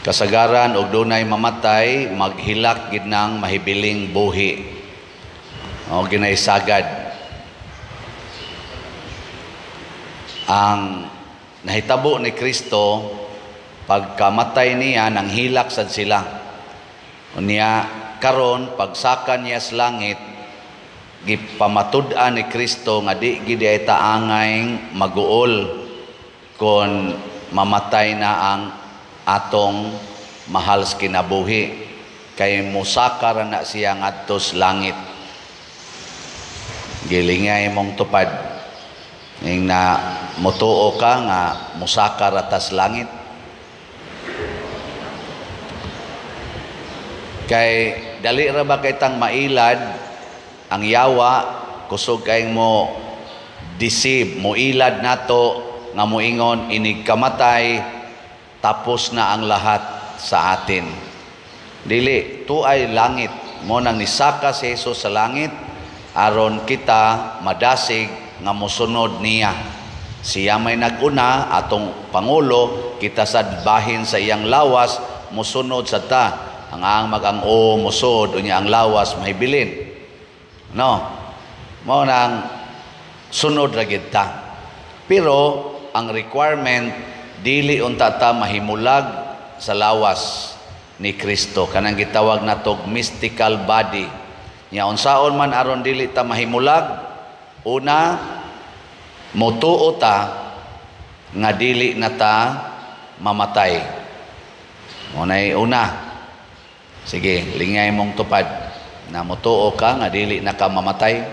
Kasagaran og dunay mamatay, maghilak gid nang mahibiling buhi. O ginaysagad. Ang nahitabo ni Kristo pagkamatay niya, nanghilak sad sila. Unya karon pagsaka niya sa langit, gipamatud-an ni Kristo nga di gid ay taangay maguol kon mamatay na ang atong mahal sa kinabuhi, kay mosaka ra na siya ngadto sa langit. Gilingay mong tupad ing na motuo ka nga mosaka ra ta sa langit. Kay dali ra ba kay tang mailad ang yawa, kusog kay mo deceive, mo ilad nato nga moingon inig kamatay tapos na ang lahat sa atin. Dili, tuay langit mo nang nisaka si Jesus sa langit aron kita madasig nga mosunod niya. Siya may naguna atong pangulo, kita sad bahin sa iyang lawas mosunod sa ta. Ang mag-ang-o mosod unya ang lawas mahibilin. No. Mao nang sunod ra gid ta. Pero ang requirement, dili unta ta mahimulag sa lawas ni Kristo, kanang gitawag natog mystical body. Nya unsaon man aron dili ta mahimulag? Una, motuo ta nga dili na ta mamatay. Mo nay una. Sige, lingay mong tupad na motuo ka nga dili na ka mamatay.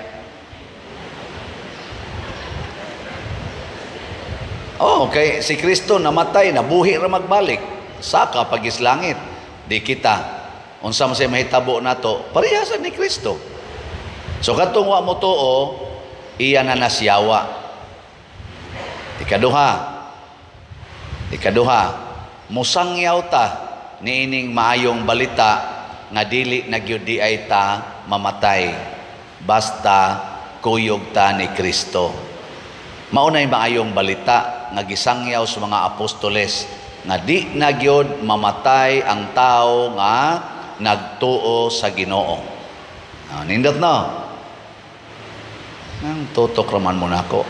Oh, kay si Kristo namatay, nabuhi ra magbalik. Saka pagis langit, di kita. Unsa man say mahitabo nato, parehasan ni Kristo. So kadtong wa motuo, iya na nasyawa. Ikaduha, musangyaw ta niining maayong balita nga dili na gyud di ay ta mamatay basta kuyog ta ni Kristo. Maunay maayong balita nga gisangyaw sa mga apostoles nga di na gyud mamatay ang tao nga nagtuo sa Ginoo. Ah, nindot no? Nang tutok raman mo nako.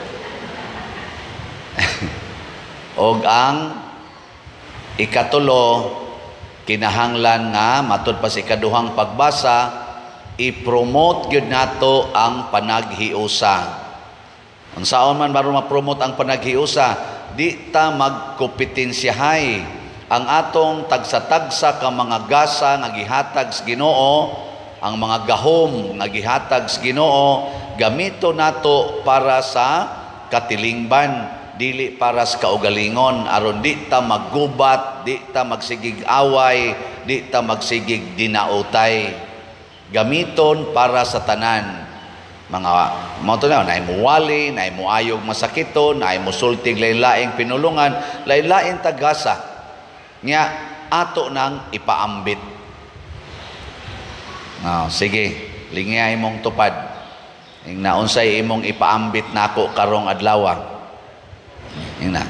Og ang ikatulo, kinahanglan nga matud pa sa ikaduhang pagbasa, i-promote gyud nato ang panaghiusa. Unsaon man baron ma-promote ang panaghiusa? Di ta magkompetensyahay. Ang atong tagsa-tagsa ka mga gasa nga gihatag sa Ginoo, ang mga gahom nga gihatag sa Ginoo, gamito nato para sa katilingban, dili para sa kaugalingon, aron di ta maggubat, di ta magsigig away, di ta magsigig dinautay. Gamiton para sa tanan. Mga mao to na, naay muwali, naay muayog masakiton, naay musultig lain-laing pinulungan, lain-laing tagasa. Nya ato nang ipaambit. Oh, sige, lingay imong tupad. Ing naunsay imong ipaambit nako karong adlaw. Ing na.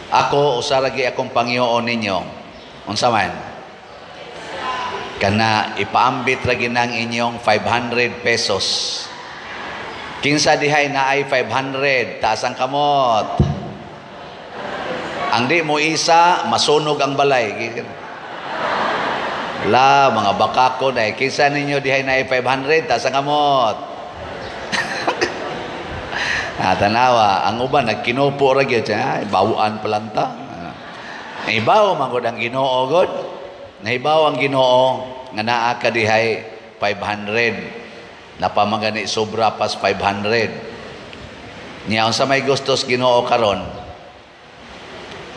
Ako usa ra gyud akong pangyoon ninyo. Unsa man? Kana ipaambit ra gyud nang inyong 500 pesos. Kinsa dihay naay 500, taas ang kamot. Ang di mo isa, masunog ang balay. La, mga bakako na. Kinsa ninyo dihay naay 500, taas ang kamot. Ah, tanawa, ang uban nagkinupo ra gyud, ay bawaan pa lang ta. Nahibaw man gud ang Ginoo gud. Nahibaw ang Ginoo nga naa ka dihay 500. Napamagani sobra pas 500. Nya unsa may gustos Ginoo karon?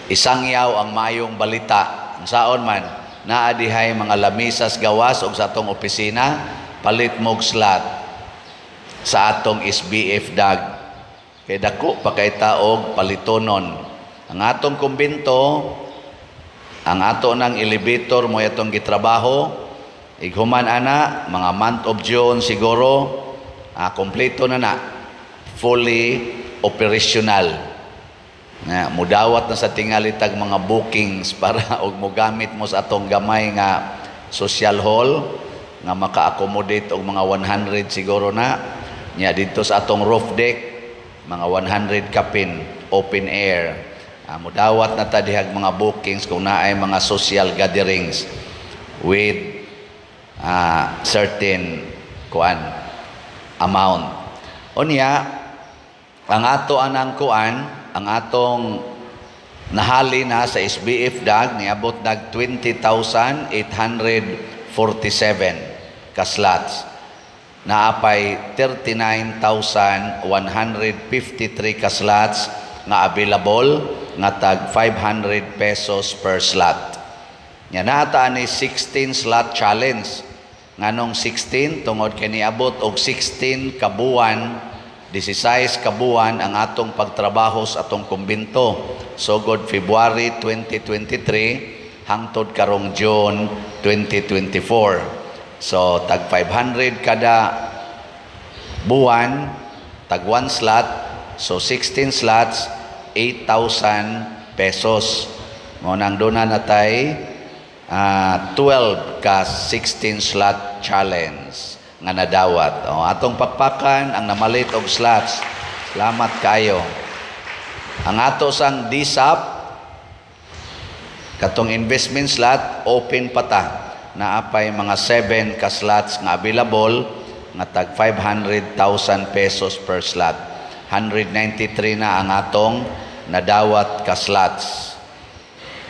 Isangyaw ang maayong balita. Unsaon man naa dihay mga lamisas gawas og sa atong opisina, palit mog slot sa atong SBF dag. Kay dako pa kay taog palitonon. Ang atong kumbento, ang ato ng elevator mo atong gitrabaho, ighuman ana, mga month of June siguro, kompleto na na, fully operational. Na mudawat na sa tingali tag mga bookings para og mogamit mo sa atong gamay nga social hall nga maka-accommodate og mga 100 siguro na. Nya didto sa atong roof deck, mga 100 kapin, open air. Mudawat na ta dihag mga bookings kung naay mga social gatherings with certain kuan amount. Unya ang ato anang kuan, ang atong nahali na sa SBF dag, niabot nag 20,847 ka slots. Naapay 39,153 ka slots nga available nga tag 500 pesos per slot. Nya naa ni 16 slot challenge. Nganong 16? Tungod kay niabot og 16 ka buwan, 16 ka buwan ang atong pagtrabaho sa atong kumbento. Sugod February 2023 hangtod karong June 2024. So tag 500 kada buwan, tag 1 slot, so 16 slots, 8,000 pesos. Mao nang duna na tay 12 ka 16 slot challenge nga nadawat. O, atong pakpakan ang namalit og slots. Salamat kayo. Ang ato sang DSAP, katong investment slot, open pa ta. Naapay mga 7 ka slots nga available nga tag 500,000 pesos per slot. 193 na ang atong nadawat ka slots.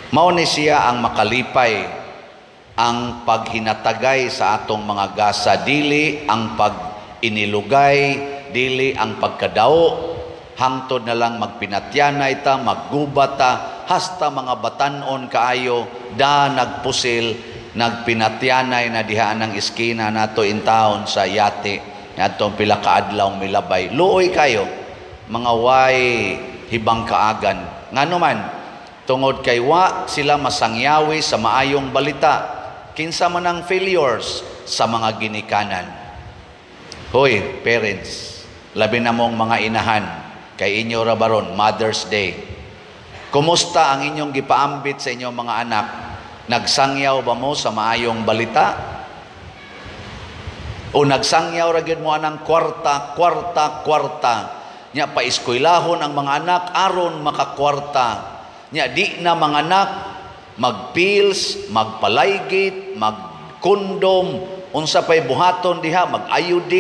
Mao ni siya ang makalipay, ang paghinatagay sa atong mga gasa, dili ang pag-inilugay, dili ang pagkadao, hangtod na lang magpinatyanay ta, maggubat ta, hasta mga batanon kaayo, da nagpusil, nagpinatyanay na diha ng iskina nato in town sa yate, atong pila ka adlaw milabay. Luoy kayo, mga way hibang kaagan. Ngano man, tungod kay wa sila masangyawi sa maayong balita. Kinsa man ang failures sa mga ginikanan. Hoy, parents, labi na mong mga inahan, kay inyo ra baron, Mother's Day. Kumusta ang inyong gipaambit sa inyong mga anak? Nagsangyaw ba mo sa maayong balita? O nagsangyaw ra gyud mo anang kwarta, kwarta, kwarta? Nya paeskwelahon ang mga anak aron makakwarta. Nya di na mga anak magpills, magpalaygit, magkondom, unsa pay buhaton diha, mag-IUD,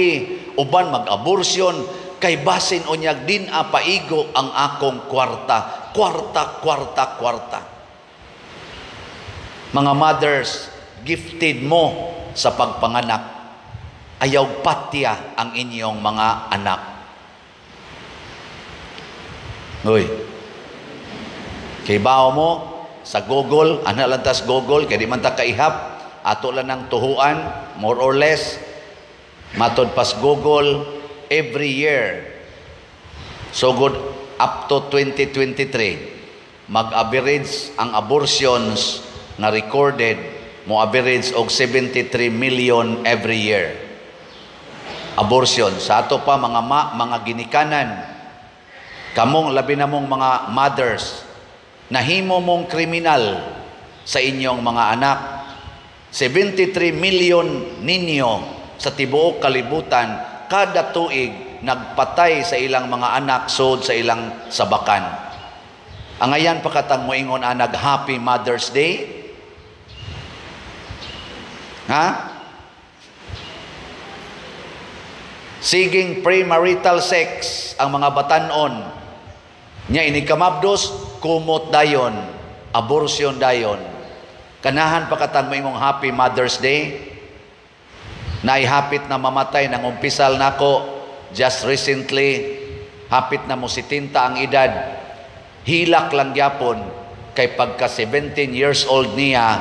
uban mag-abortion, kay basin unyag din a paigo ang akong kwarta, kwarta, kwarta, kwarta. Mga mothers, gifted mo sa pagpanganak. Ayaw patya ang inyong mga anak. Uy, kay bao mo sa Google, ana lang tas Google, kay di man ta kaihap, ato lang ng tuhuan, more or less, matod pas Google, every year, so good up to 2023, mag-average ang abortions na recorded, mo average og 73 million every year. Abortion. Sa ato pa mga mga ginikanan, kamong labi na mong mga mothers, nahimo mong kriminal sa inyong mga anak. 73 million ninyo sa tibuok kalibutan kada tuig nagpatay sa ilang mga anak sod sa ilang sabakan. Angayan pa katang moingon anag Happy Mother's Day? Ha? Siging premarital sex ang mga batanon nya ini kamabdos, kumot dayon, abortion dayon. Kanahan pa katang moingong Happy Mother's Day? Naihapit na mamatay nang umpisal nako just recently, hapit na mo 70 ang edad. Hilak lang gyapon kay pagka 17 years old niya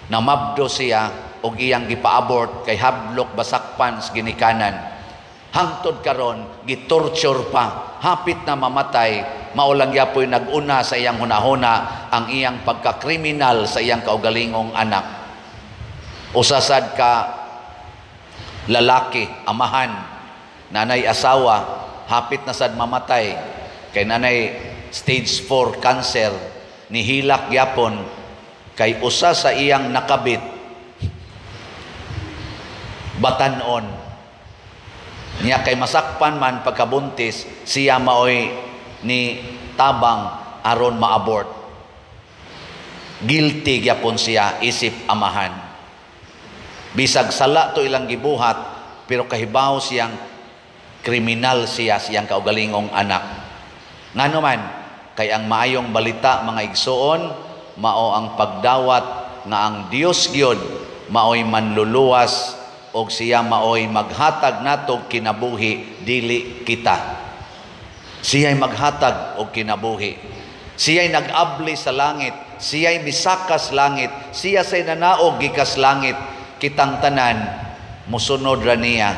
namabdo siya og iyang gipa-abort kay hablok basakpan sa ginikanan. Hangtod karon gitorture pa, hapit na mamatay. Mao lang gyapoy nag-una sa iyang hunahuna ang iyang pagkakriminal sa iyang kaugalingong anak. Usasad ka lalaki, amahan, nanay asawa, hapit na sad mamatay kay nanay stage 4 cancer, nihilak gyapon kay usa sa iyang nakabit batanon niya, kay masakpan man pagkabuntis, siya maoy ni tabang aron maabort. Guilty gyapon siya isip amahan, bisag sala to ilang gibuhat, pero kahibaw siyang kriminal siya siyang kaugalingong anak. Ngano man, kay ang maayong balita, mga igsoon, mao ang pagdawat nga ang Dios gyud maoy manluluwas og siya maoy maghatag natog kinabuhi, dili kita. Siya'y maghatag og kinabuhi. Siya'y nag-abli sa langit, siya'y misakas langit, siya say nanaog gikas langit. Kitang tanan musunod ra niya.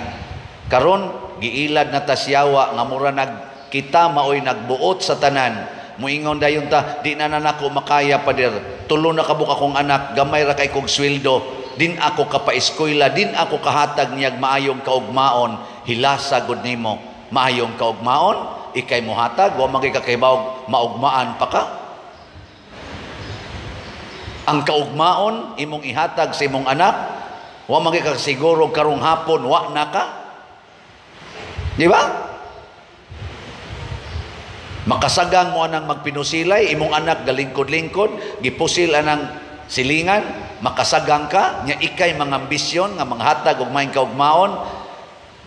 Karon giilad na ta siyawa nga mura nag kita maoy nagbuot sa tanan. Muingon dayon ta, "Di na nako makaya, pader. Tulo na kabuk akong anak, gamay ra kay kog sweldo, din ako kapaeskwela, din ako kahatag niyag maayong kaugmaon." Hilasa gud nimo. Maayong kaugmaon ikay mohatag, wa man kay kakahibaw maugmaan pa ka. Ang kaugmaon imong ihatag sa imong anak, wa man kay kasiguro karong hapon wa na ka. Di ba? Makasagang mo anang magpinusilay, imong anak galingkod-lingkod, gipusil anang silingan, makasagang ka, nya ikay mga ambisyon nga manghatag og maayong kaugmaon.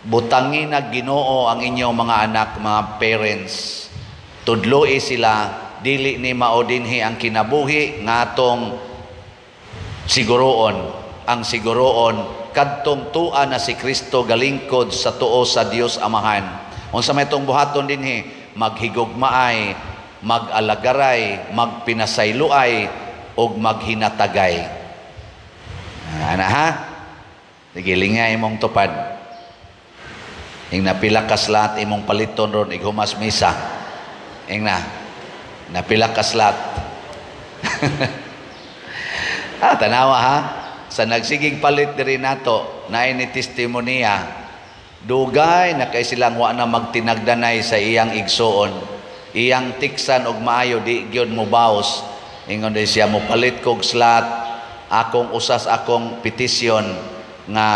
Butangin na Ginoo ang inyong mga anak, mga parents. Tudloi sila, dili ni mao dinhi ang kinabuhi nga atong siguroon. Ang siguroon, kadtong tua na si Kristo galingkod sa tuo sa Dios Amahan. Unsa may itong buhaton dinhi? Maghigugmaay, mag-alagaray, magpinasayloay, ug maghinatagay. Ana ha? Sige, lingay imong tupad. Ing napila ka slot imong paliton ron ighumas misa. Ing na napila ka slot. Ah, tanawa ha. Sa nagsigig palit diri nato, naay ni testimonya. Dugay na kay silang wa na magtinagdanay sa iyang igsuon. Iyang tiksan og maayo, di gyud mo baos. Ingon din siya, "Mo palit kog slot, akong usas akong petisyon nga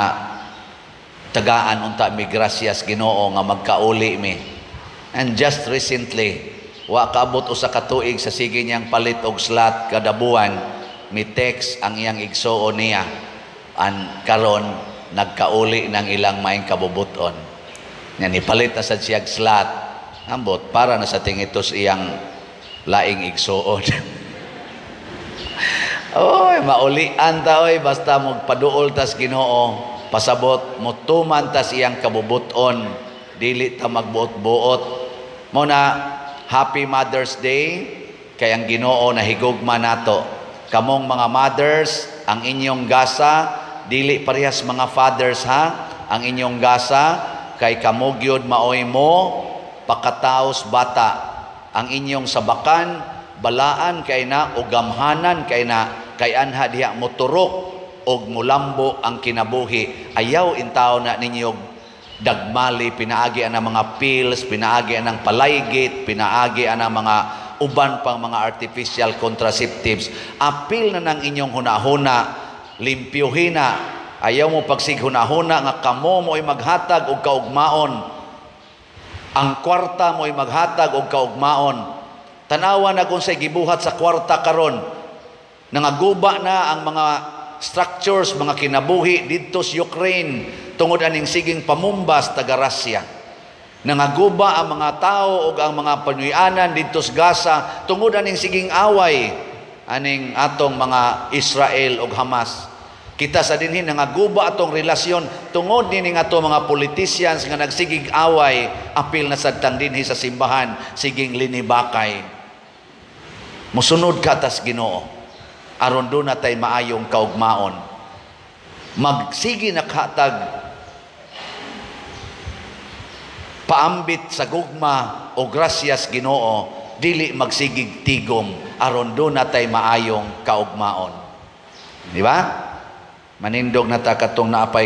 tagaan unta mi grasyas Ginoo nga magkauli mi." And just recently, wa kaabot usa ka tuig sa sige niyang palit og slot kada buwan, mi text ang iyang igsuon niya. An karon nagkauli ng ilang maing kabubuton. Nya nipalit na sad siyag slot. Ambot para na sa tingitos iyang laing igsuon. Oy, maulian ta oy, basta magpaduol tas Ginoo, pasabot motuman tas iyang kabubuton, dili ta magbuot-buot. Mo na Happy Mother's Day kay ang Ginoo nahigugma nato. Kamong mga mothers, ang inyong gasa dili parehas mga fathers ha. Ang inyong gasa kay kamo gyud maoy mo pakataos bata. Ang inyong sabakan balaan kay na o gamhanan kay na, kay anha diha moturok og mulambo ang kinabuhi. Ayaw intaw na ninyo dagmali pinaagi ang mga pills, pinaagi ang palaygit, pinaagi ang mga uban pang mga artificial contraceptives. Apil na ng inyong hunahuna, limpyuhin na. Ayaw mo pagsig hunahuna nga kamo mo'y maghatag og kaugmaon. Ang kwarta mo'y maghatag og kaugmaon. Tanawa na kung say gibuhat sa kwarta karon. Nangaguba na ang mga structures, mga kinabuhi didto sa Ukraine tungod aning siging pamumbas taga Russia. Nangaguba ang mga tao ug ang mga panuyanan didto sa Gaza tungod aning siging away aning atong mga Israel ug Hamas. Kita sa dinhi nangaguba atong relasyon tungod nining ato mga politicians nga nagsigig away, apil na sad tang dinhi sa simbahan siging linibakay. Musunod ka tas Ginoo aron do na tay maayong kaugmaon. Magsige nakhatag paambit sa gugma o grasyas Ginoo, dili magsigig tigom aron do na tay maayong kaugmaon. Di ba? Manindog na ta katong naapay